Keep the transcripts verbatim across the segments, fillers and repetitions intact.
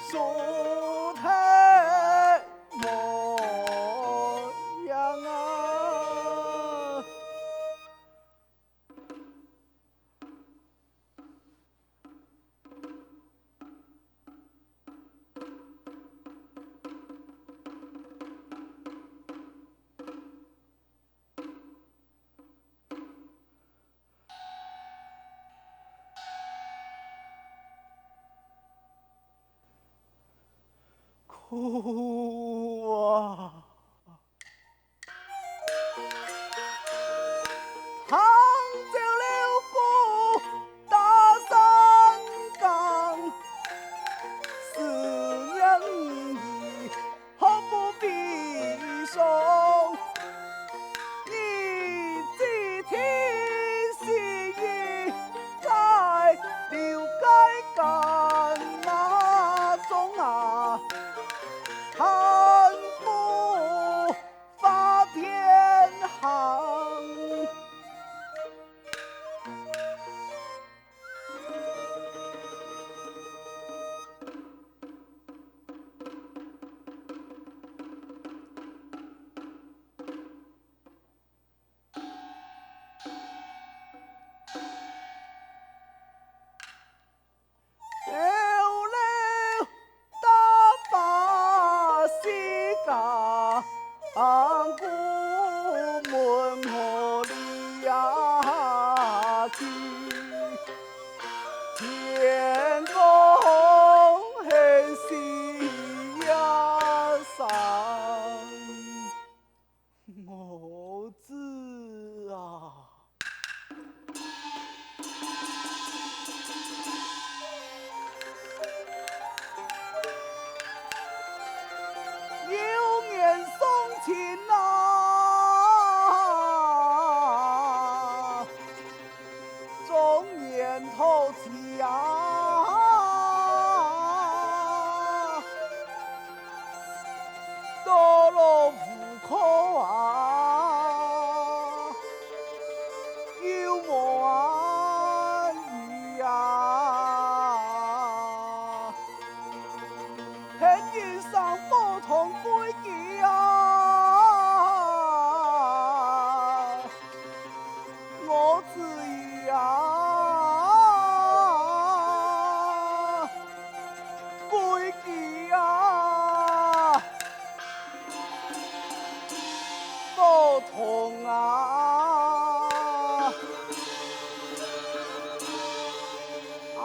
豬頭模樣啊！苦啊！ 行走了个大山崗，思念你何不悲傷？你寄听细雨在柳街赶马中啊，看不 发偏行。走了大巴西家，姑门河里呀去，天公很喜呀上。 我知啊。幼年送亲啊， 中年讨妻啊，到老无靠啊，又无安危啊，喊人送宝通归去啊。 我知呀，归去呀，宝通啊，啊！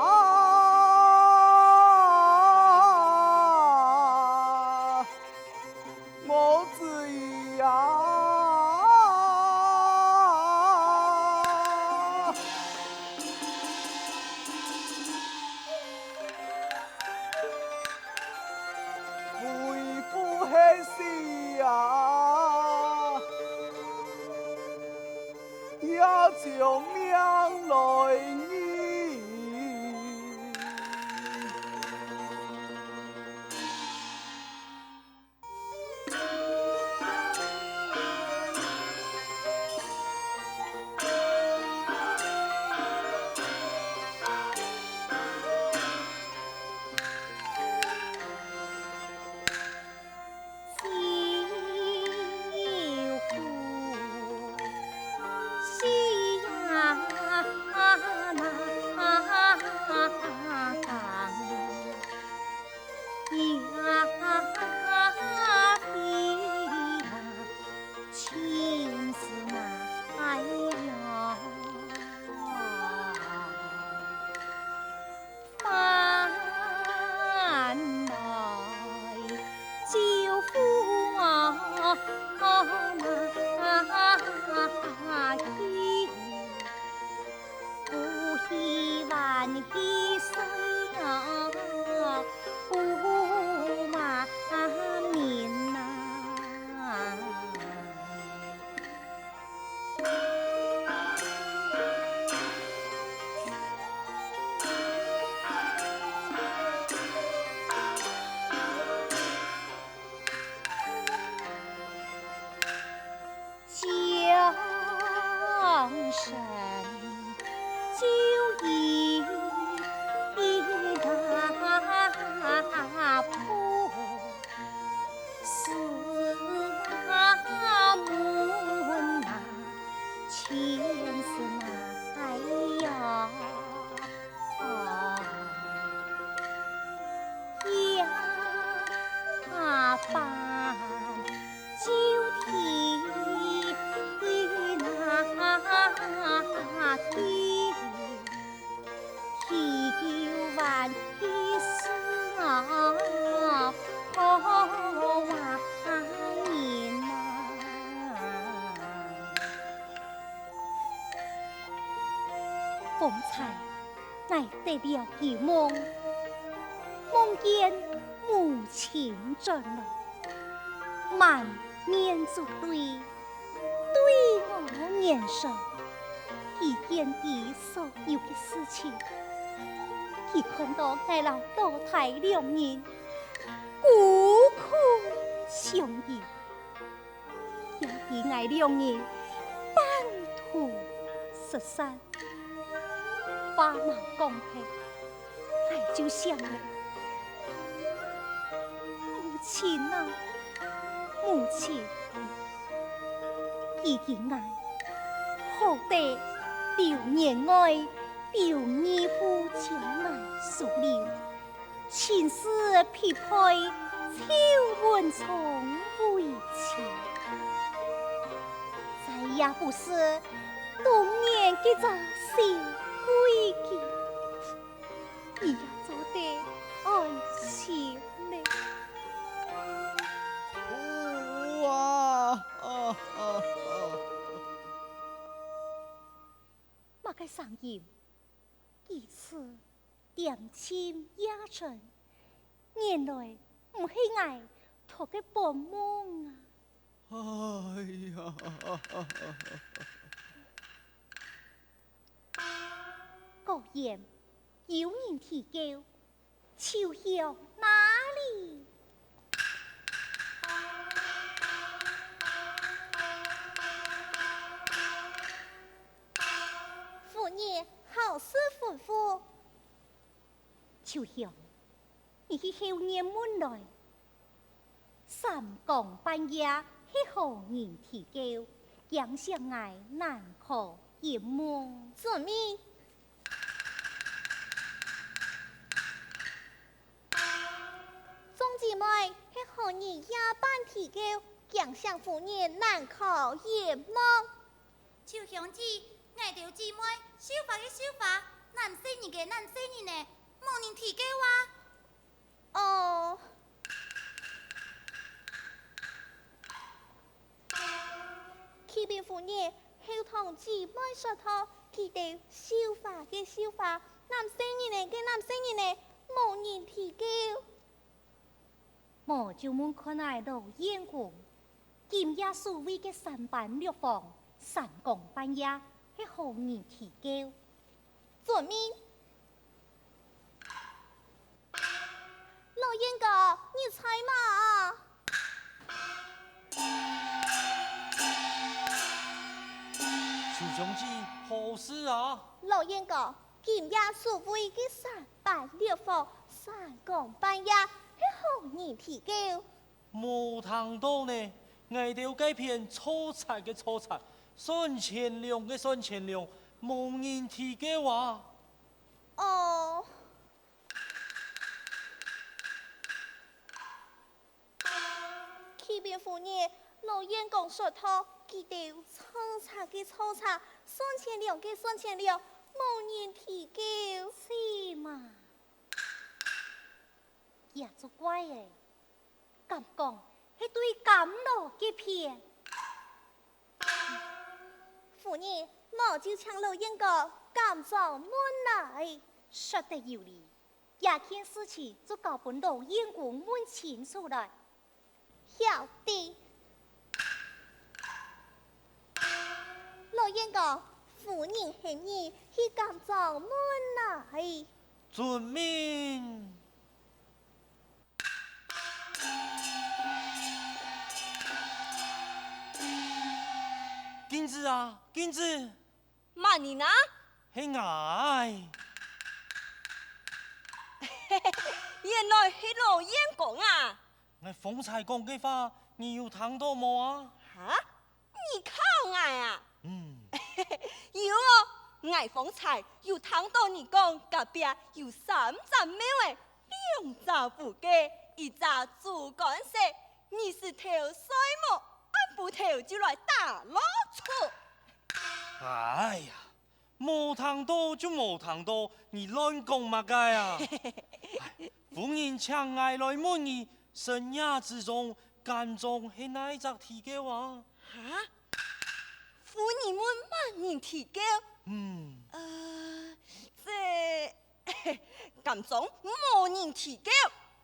方才，𠊎得了個夢，夢見母親轉來，滿面珠淚，對我言說，佢見知所有个事情，佢看到𠊎摎老弟兩人孤苦相依，也知𠊎兩人半途失散。 話吂講忒，𠊎就想了：母親啊，母親，既經𠊎，好得劉員外、劉義富將𠊎收留， 親自匹配邱文聰為妻。再也不是當年該隻小鬼精，佢也做得安心了。哦啊！啊啊啊！麼个聲音？ 幾次恬靜夜靜，原來毋係𠊎託个本夢啊！哎呀！果然，有人啼噭， 秋香哪裡？夫人，好事吩咐。秋香，你去後院問來，三更半夜係何人啼噭，驚醒𠊎難靠一夢。遵命。 眾姊妹，係何人夜半啼噭，驚醒夫人難靠一夢？秋香姊，𠊎兜姊妹，繡花个繡花，男細人个男細人呢，無人啼噭啊！哦。 啟稟夫人，後堂姊妹說道，佢兜繡花个繡花，男細人仔个男細人仔，無人啼噭。無就問看𠊎老員工，今夜守衛个三班六房，三更半夜係何人啼噭？遵命。 老員工，你在無？秋香姊，何事啊？老員工，今夜守衛个三班六房，三更半夜，係何人啼噭？無聽到呢，𠊎兜該片坐賊个坐賊，算錢龍个算錢龍，無人啼噭啊。哦。 啟稟夫人，老員工說道，佢兜坐賊个坐賊，算錢龍个算錢龍，無人啼噭。是嘛？也足怪仔，敢講係對監牢該片？ 夫人，無就請老員工監牢門來。說得有理，這件事情就交分老員工問清楚來。曉得。老員工，夫人喊你去監牢門來。遵命。 禁制啊，禁制！麼人啊？係𠊎。原來係老員工啊！𠊎方才講个話，你有聽到無啊？哈？ 你考𠊎啊？嗯。有哦，𠊎方才有聽到你講隔壁有三隻廟仔，兩隻烏雞，一隻豬肝舌，你係頭睡目，暗晡頭就來打老鼠。哎呀， 無聽到就無聽到，你亂講麼个啊？哎，夫人請𠊎來問你，深夜之中，間中係哪一隻啼噭啊？哈？夫人問麼人啼噭？嗯。呃，敢講無人啼噭？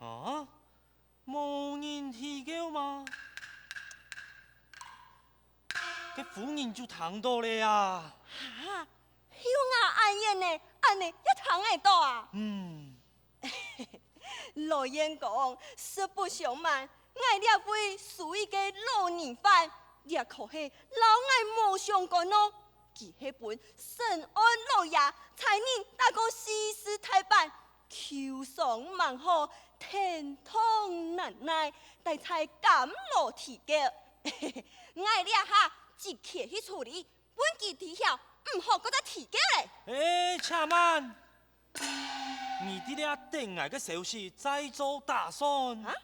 啊？無人啼噭嗎？該夫人就聽到了啊！哈，喉牙恁遠呢，恁呢也聽得到啊？嗯。 老員公，實不相瞞，𠊎這位屬於个老人犯，這可係摎𠊎無相干哦。佢係分沈安老爺差人打過四十大板，求償吂好，天堂難耐，大在敢無啼噭。𠊎這下即刻去處理，分佢知曉，毋好過再啼噭咧。哎，且慢！ 你在這等𠊎个消息再做打算。啊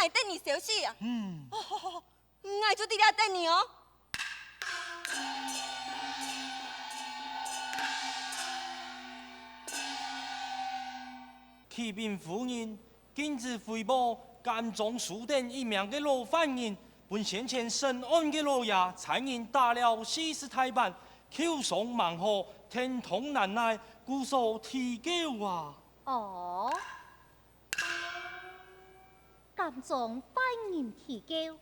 ？𠊎等你消息啊？嗯。哦，好，好，好，𠊎就在這等你哦。啟稟夫人， 禁制回報，監中收等一名个老犯人，分先前審案个老爺差人打了四十大板，求償吂好，天堂難耐，故所啼噭啊。哦，監中犯人啼噭，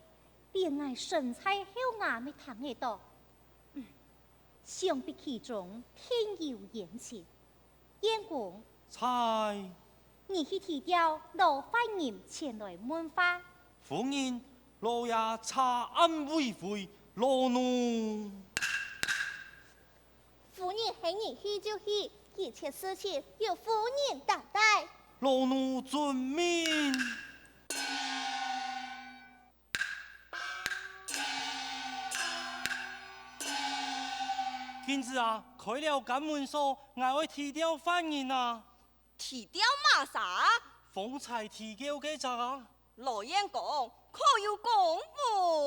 連𠊎身在後衙乜聽得到。嗯，想必其中定有冤情。 員公，在。你去提調老犯人前來問話。夫人，老爺茶頷未回，老奴。夫人喊你去就去，一切事情由夫人擔待。老奴遵命。 禁制啊，開了監門鎖，𠊎愛提調犯人啊！提調麼儕？方才啼噭該隻啊！老員公，可有公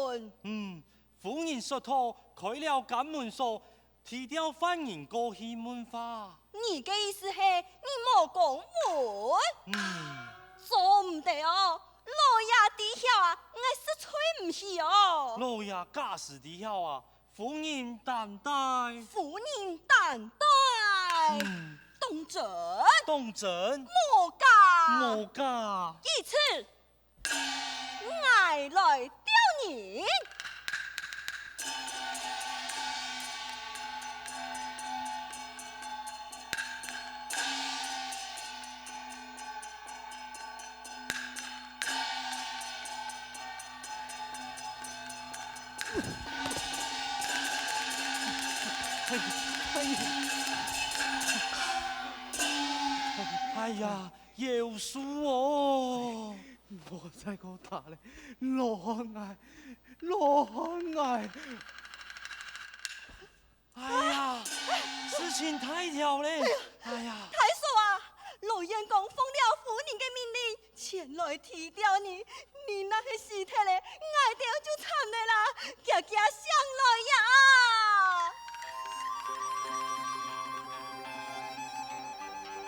文？嗯，夫人說妥，開了監門鎖， 提調犯人過去問話。你个意思係你無公文？嗯。做毋得哦，老爺知曉啊，𠊎實在毋起哦。老爺假使知曉啊，夫人擔待。夫人擔待。嗯。當真？當真。無假。無假。如此， 𠊎來調人。哎呀，哎呀，哎呀， 夭壽哦！莫再過打了，羅漢𠊎，羅漢𠊎！哎呀，事情大條了！哎呀！大嫂啊，老員公奉了夫人个命令，前來提調你， 你若係死忒了，𠊎兜就慘了啦！遽遽醒來呀！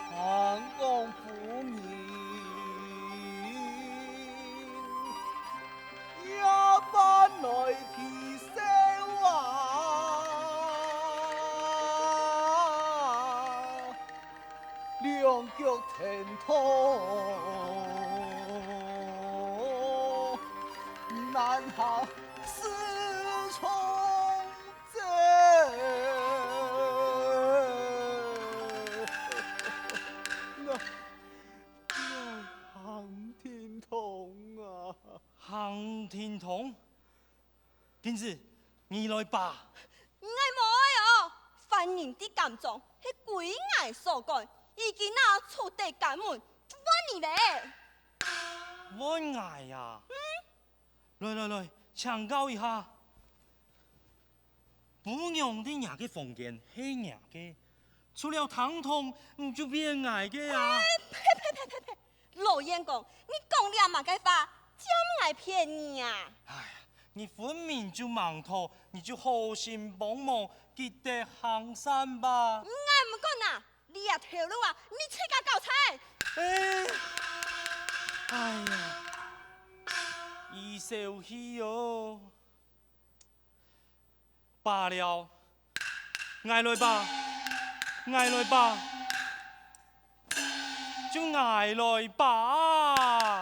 行宮夫人，夜半來啼笑啊！ 兩腳騰騰，難行四重奏。難行停動啊！行停動？ 禁制，你來吧。𠊎無愛哦！犯人在監中，係歸𠊎所管，已經啊出得監門，換你咧。換𠊎啊？嗯。來來來，請教一下，餔娘在若个房間係若个， 除了廳堂，毋就變𠊎个啊？哎，呸呸呸呸呸！老員公，你講這麼个話，佔𠊎便宜啊？哎，你分明就吂討，你就好心幫忙，記得行善吧。𠊎毋管啊，這頭路啊，你自家搞清。哎，哎呀，已受氣哦。 罷了，𠊎來吧，𠊎來吧。就𠊎來吧。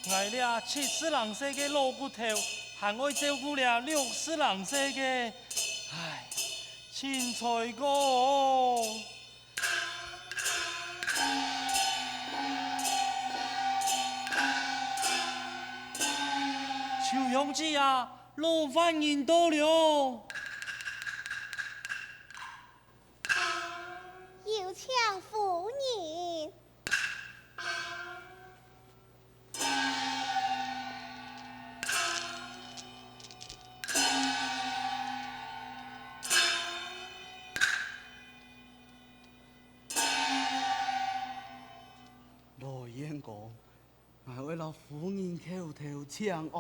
𠊎這七十零歲个老骨頭，還愛照顧這六十零歲个，唉，凊彩過哦。秋香姊啊，老番人到了。 有請夫人。老員工，𠊎愛摎夫人叩頭請安。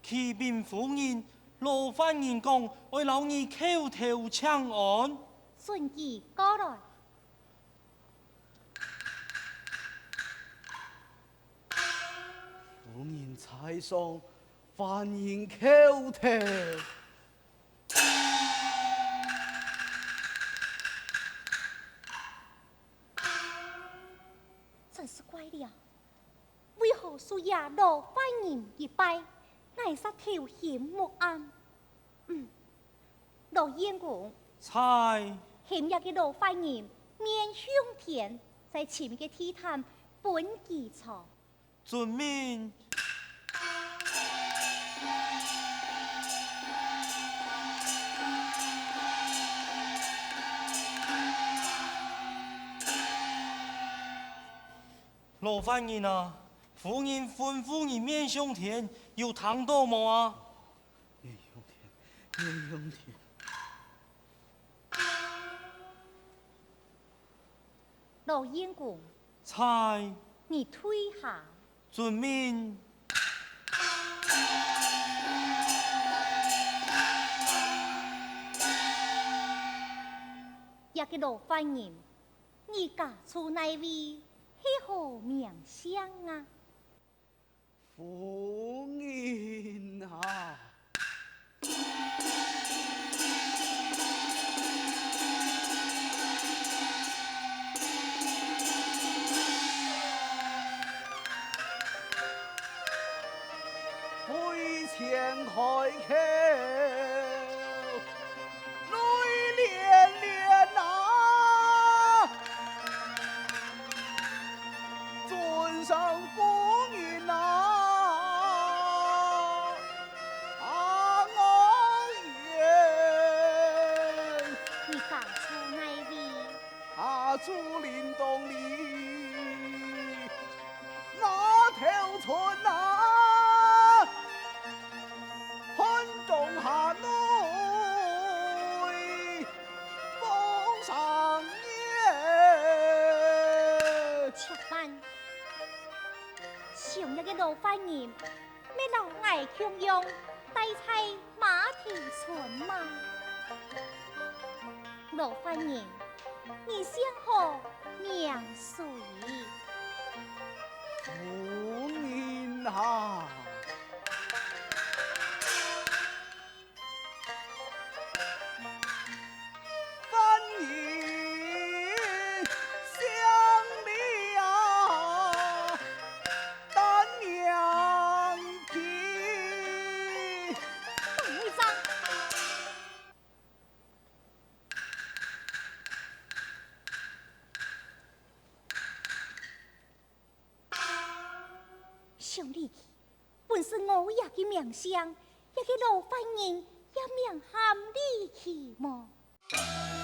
啟稟夫人，老番人講愛摎你叩頭請安。准佢過來。夫人在上，番人叩頭。 真是怪了，為何輸這老番人一拜，𠊎煞頭暈目暗？嗯，老員工。在。喊這个老番人面向天，再尋一个地毯分佢坐。 遵命。老番人啊，夫人吩咐你面向天，有聽到無啊？面向天，面向天。 老員工。在。你退下。遵命。這个老番人，你家住哪位？係何名姓啊？ 夫人啊！飛前開口， 淚漣漣啊，尊上夫人啊，啊，我冤。你家住哪位？啊，住林東里。 那頭村啊，漢中下內，方上人。且慢，想這个老番人， 乜摎𠊎共樣戴在馬蹄村嗎？老番人，你姓何名誰？夫人啊！ 番人姓李啊，單名奇。等一下。想李奇， 本是我爺个名姓，這个老番人也免喊你去無？